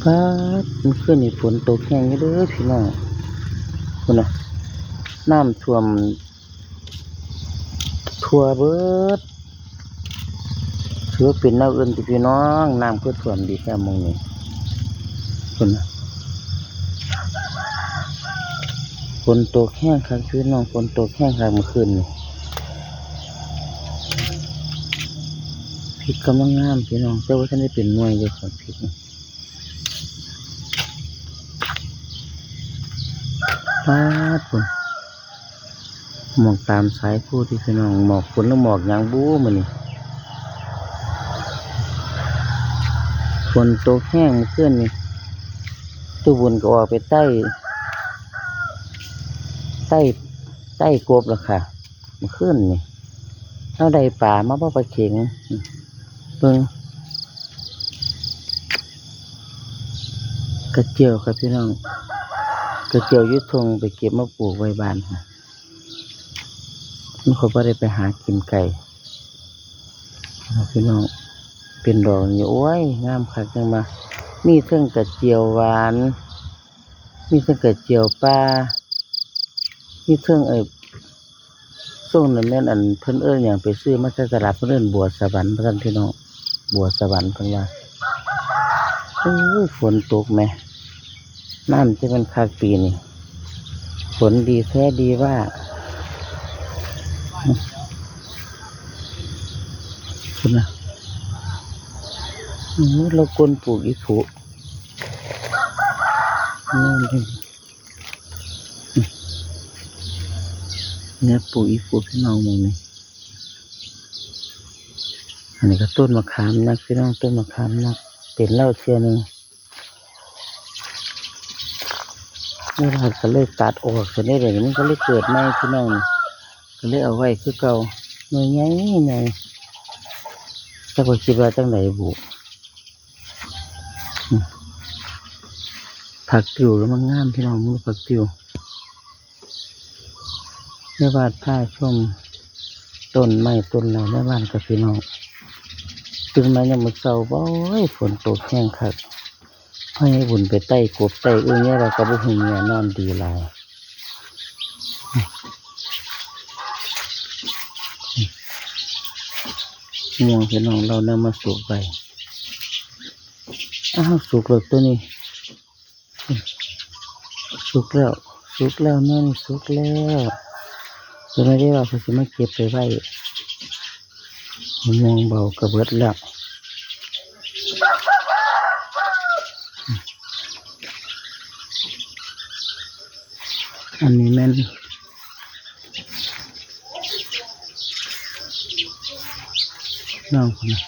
ປາດ ມື້ຄືນນີ້ຝົນຕົກແຮງຢູ່ເດີພີ່ນ້ອງ ພຸ້ນນະ ນ້ຳຖ້ວມທົ່ວເບີດ ຖືວ່າເປັນແນວອື່ນຕິພີ່ນ້ອງ ນ້ຳຄືຖ້ວມດີແທ້ໝ່ອງນີ້ ພຸ້ນນະ ຝົນຕົກແຮງຄັກພີ່ນ້ອງ ຝົນຕົກແຮງຄັກມື້ຄືນນີ້ ພິກກຳລັງງາມພີ່ນ້ອງ ແຕ່ວ່າທັນໄດ້ເປັນໜ່ວຍຢູ່ຄັກພິກນີ້. ປາດ ພຸ້ນ ໝອກຕາມສາຍພູຕິພີ່ນ້ອງ ໝອກຝົນຫຼືໝອກຫຍັງບຸມື້ນີ້ ຝົນຕົກແຮງມື້ຄືນນີ້ ຕູ້ບຸນກໍອອກໄປໄຕ່ ໄຕ່ ໄຕ່ກົບແລ້ວຄ່ະ ມື້ຄືນນີ້ ເຮົາໄດ້ປາມາບໍ່ ປາເຂັງ ເບິ່ງ ກະຈຽວຄ່ະພີ່ນ້ອງ ກະຈຽວຢູ່ທົ່ງ ໄປເກັບມາປູກໄວ້ບ້ານ ມັນຂ້ອຍບໍ່ໄດ້ໄປຫາກິນໄກ ພີ່ນ້ອງ ເປັນດອກນີ້ ໂອ້ຍ ງາມຄັກຈັ່ງວ່າ ມີເທິງກະຈຽວຫວານ ມີເທິງກະຈຽວປ່າ ມີເທິງ ເອີ ຊົງນັ້ນແມ່ນອັນເພິ່ນເອີ້ນຫຍັງ ໄປຊື້ມາຈາກຕະຫຼາດ ເພິ່ນເອີ້ນບົວສະຫວັນວ່າຊັ້ນພີ່ນ້ອງ ບົວສະຫວັນເພິ່ນວ່າ. ໂອ້ຍ ຝົນຕົກແໝ່ ນ້ຳຈະແມ່ນຄັກປີນີ້ ຝົນດີແທ້ດີວ່າ ພຸ້ນນະ ໂອ້ ລາວກົ້ນປູກອີ່ຜູ ງາມເດ. ແນວປູກອີ່ຜູພີ່ນ້ອງໝ່ອງນີ້ ອັນນີ້ກໍຕົ້ນມະຂາມຍັກພີ່ນ້ອງ ຕົ້ນມະຂາມຍັກ ເປັນແລ້ວເທື່ອໜຶ່ງ ແມ່ບ້ານກໍເລີຍຕັດອອກຊັ້ນເດ້ ດຽວນີ້ມັນກໍເລີຍເກີດໃໝ່ພີ່ນ້ອງ ກໍເລີຍເອົາໄວ້ຄືເກົ່າ ໜ່ວຍໃຫຍ່ໆ ຈັກວ່າຄິດວ່າຈັ່ງໃດບຸ. ອືມ ຜັກຕິ້ວກຳລັງງາມພີ່ນ້ອງ ເບິ່ງຜັກຕິ້ວ ແມ່ບ້ານພາຊົມຕົ້ນໄມ້ຕົ້ນໄລໃນບ້ານກັບພີ່ນ້ອງ ຕື່ນມາຍາມມື້ເຊົ້າ ໂອ້ຍ ຝົນຕົກແຮງຄັກ ໃຫ້ບຸນໄປໄຕ່ກົບໄຕ່ອຶ່ງ ຍາຍລາວກໍບໍ່ຮູ້ເມຍນອນດີຫຼາຍ ມ່ວງພີ່ນ້ອງ ລາວນຳມາສຸກໄວ້ ອ້າວ ສຸກແລ້ວຕົວນີ້ ສຸກແລ້ວ ສຸກແລ້ວ ແນວນີ້ສຸກແລ້ວ ຕົວນີ້ໄດ້ວ່າເພິ່ນຊິມາເກັບໄປໄວ້ ມ່ວງເບົາກໍເບິດແລ້ວ ອັນນີ້ແມ່ນ ນ້ອງພຸ້ນນະ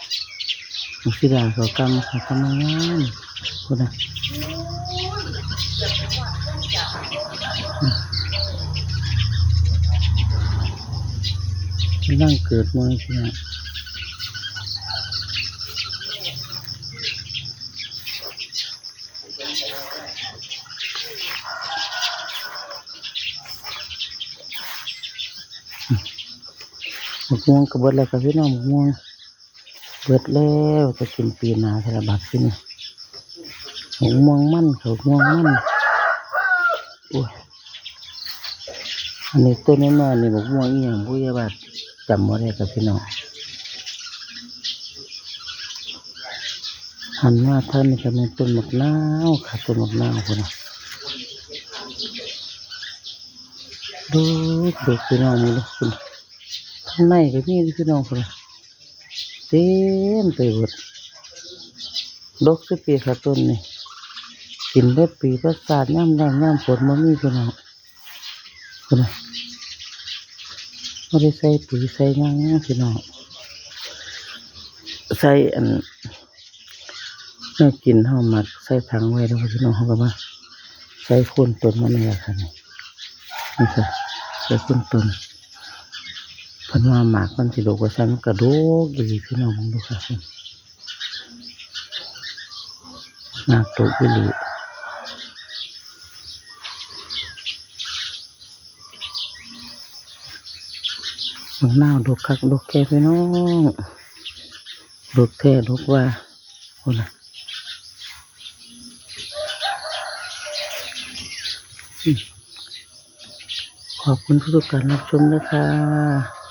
ບັກສີດາເຂົາກຳ ເຂົາກຳງາມໆ ພຸ້ນນະ ກຳລັງເກີດໃໝ່ພີ່ນ້ອງ. ບັກມ່ວງກໍເບິດແລ້ວ ກໍພີ່ນ້ອງ ບັກມ່ວງເບິດແລ້ວ ຈະກິນປີໜ້າແທ້ລະບາດທີນີ້ ບັກມ່ວງມັນ ບັກມ່ວງມັນ ໂອ້ຍ. ອັນນີ້ຕົ້ນນ້ອຍໆ ນີ້ບັກມ່ວງອີ່ຫຍັງບຸ ຢ່າວ່າຈຳບໍ່ໄດ້ຄັບພີ່ນ້ອງ ຫັນມາທາງນີ້ກໍແມ່ນຕົ້ນບັກນາວຄ່ະ ຕົ້ນບັກນາວພຸ້ນນະ ດົກໆ ພີ່ນ້ອງ ເບິ່ງດູ ພຸ້ນ ທາງໃນກໍມີພີ່ນ້ອງ ພຸ້ນນະ. ເຕັມໄປເບິດ ດົກສຸດປີຂະຕົ້ນນີ້ ກິນເບິດປີເບິດຊາດ ຍາມແລ້ງຍາມຝົນບໍ່ມີພີ່ນ້ອງ ພຸ້ນນະ ບໍ່ໄດ້ໃສ່ປຸຍໃສ່ຫຍັງພີ່ນ້ອງ ໃສ່ອັນ ແນວກິນເຮົາໝັກໃສ່ຖັງໄວ້ແລ້ວ ພີ່ນ້ອງ ເຮົາກໍມາໃສ່ໂຄົນຕົ້ນມັນນີ້ລະຄ່ະ ນີ້ ນີ້ຄ່ະ ໃສ່ໂຄົນຕົ້ນ ເພິ່ນວ່າໝາກມັນຊິດົກວ່າຊັ້ນ ມັນກະດົກອີ່ຫຼີພີ່ນ້ອງ ເບິ່ງດູຄ່ະ ໝາກດົກອີ່ຫຼີ ບັກນາວດົກຄັກດົກແນ່ພີ່ນ້ອງ ດົກແທ້ດົກວ່າ ພຸ້ນນະ ຂອບຄຸນທຸກໆການຮັບຊົມເດີຄ່ະ.